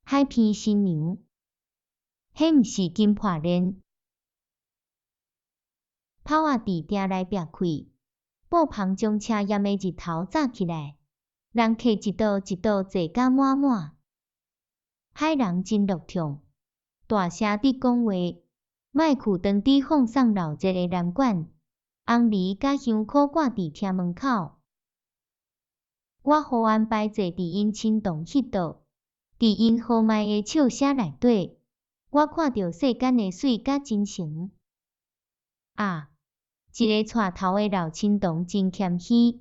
海邊新娘，彼毋是金破鏈。炮仔佇埕內煏開，布篷將車炎的日頭罩起來，人客一桌一桌坐甲滿滿。海人真樂暢，大聲佇講話，麥克當佇放送鬧熱的南管，紅梨佮香箍掛佇廳門口。我予安排坐佇𪜶親同彼桌，佇𪜶豪邁的笑聲內底，我看著世間的媠佮真誠。啊，一个帶頭的老親童真謙虛，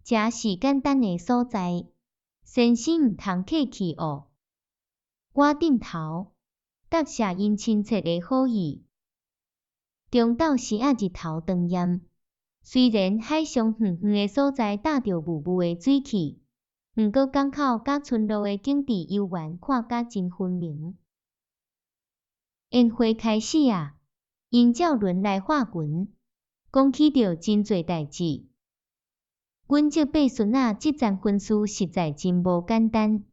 遮是簡單的所在，先生毋通客氣哦。我點頭，答謝𪜶親切的好意。中晝時仔日頭當炎，雖然海上遠遠的所在罩著霧霧的水汽，毋過港口佮村落的景致猶原看甲真分明。宴會開始矣，𪜶照輪來畫裙，講起著真濟代誌。阮這伯孫仔這層婚事實在真無簡單。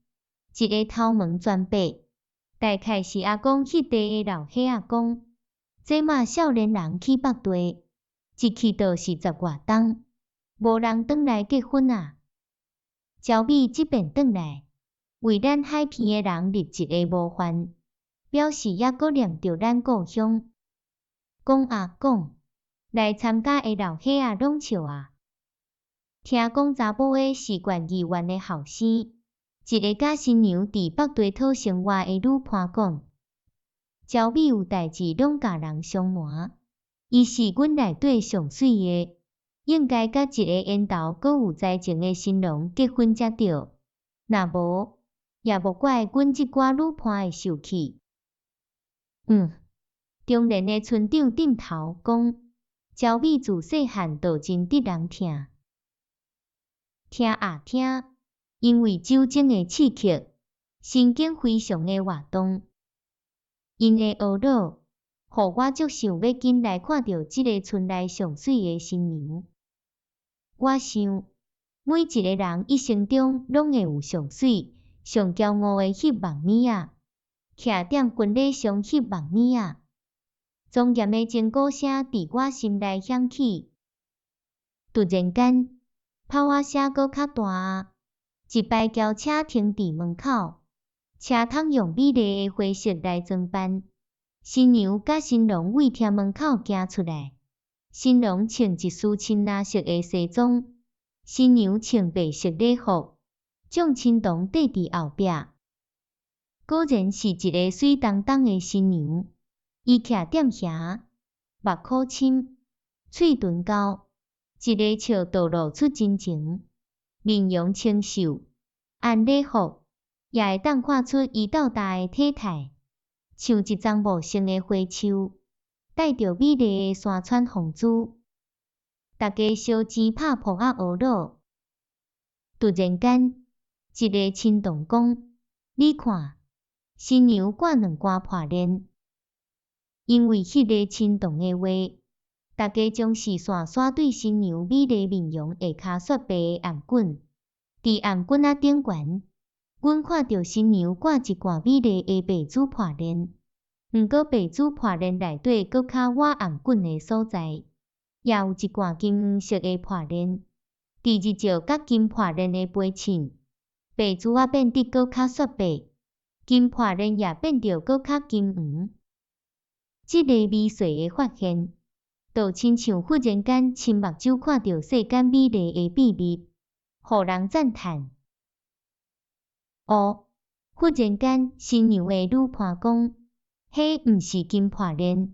一个頭毛全白，大概是阿公彼代的老歲仔講，這馬少年人去北地，一去就是十外冬，無人轉來結婚啊。招美這遍轉來，為咱海邊的人立一个模範，表示猶閣念著咱故鄉。講啊講，來參加的老歲仔攏笑啊。聽講查某的是縣議員的後生。一个佮新娘佇北地討生活的女伴講，招美有代誌攏共人相瞞，伊是阮內底上媠的，應該佮一个緣投閣有才情的新郎結婚才對，若無，也莫怪阮這寡女伴會受氣。嗯，中年的村長點頭講，招美自細漢就真得人疼，聽啊聽。因為酒精的刺激，神經非常的活動，𪜶的懊惱，予我足想欲緊來看著這个村內上媠的新娘。我想，每一个人一生中攏會有上媠、上驕傲的翕目暝仔，徛踮婚禮上翕目暝仔，莊嚴的鐘鼓聲佇我心內響起。突然間，炮仔聲閣較大啊！一排轎車停佇門口，車窗用美麗的花飾來裝扮。新娘佮新郎對廳門口行出來，新郎穿一身深藍色的西裝，新娘穿白色禮服，眾親童綴佇後壁。果然是一个媠當當的新娘，伊徛踮遐，目箍深，喙唇厚，一个笑就露出真情。面容清秀，按禮服也會當看出伊鬥大的體態，像一叢茂盛的花樹，帶著美麗的山川風姿。大家相爭拍噗仔懊惱。突然間，一个親童講：你看，新娘掛兩罐破鏈。因為彼個親童的話，大家將視線徙對新娘美麗面容下跤雪白的頷頸，佇頷頸仔頂懸，阮看著新娘掛一罐美麗的白珠破鏈，毋過白珠破鏈內底閣較倚頷頸的所在，也有一罐金黃色的破鏈。佇日照佮金破鏈的陪襯，白珠仔變得閣較雪白，金破鏈也變著閣較金黃。這个微細的發現，就親像忽然間親目睭看著世間美麗的秘密，予人讚嘆。哦，忽然間，新娘的女伴講，彼毋是金破鏈。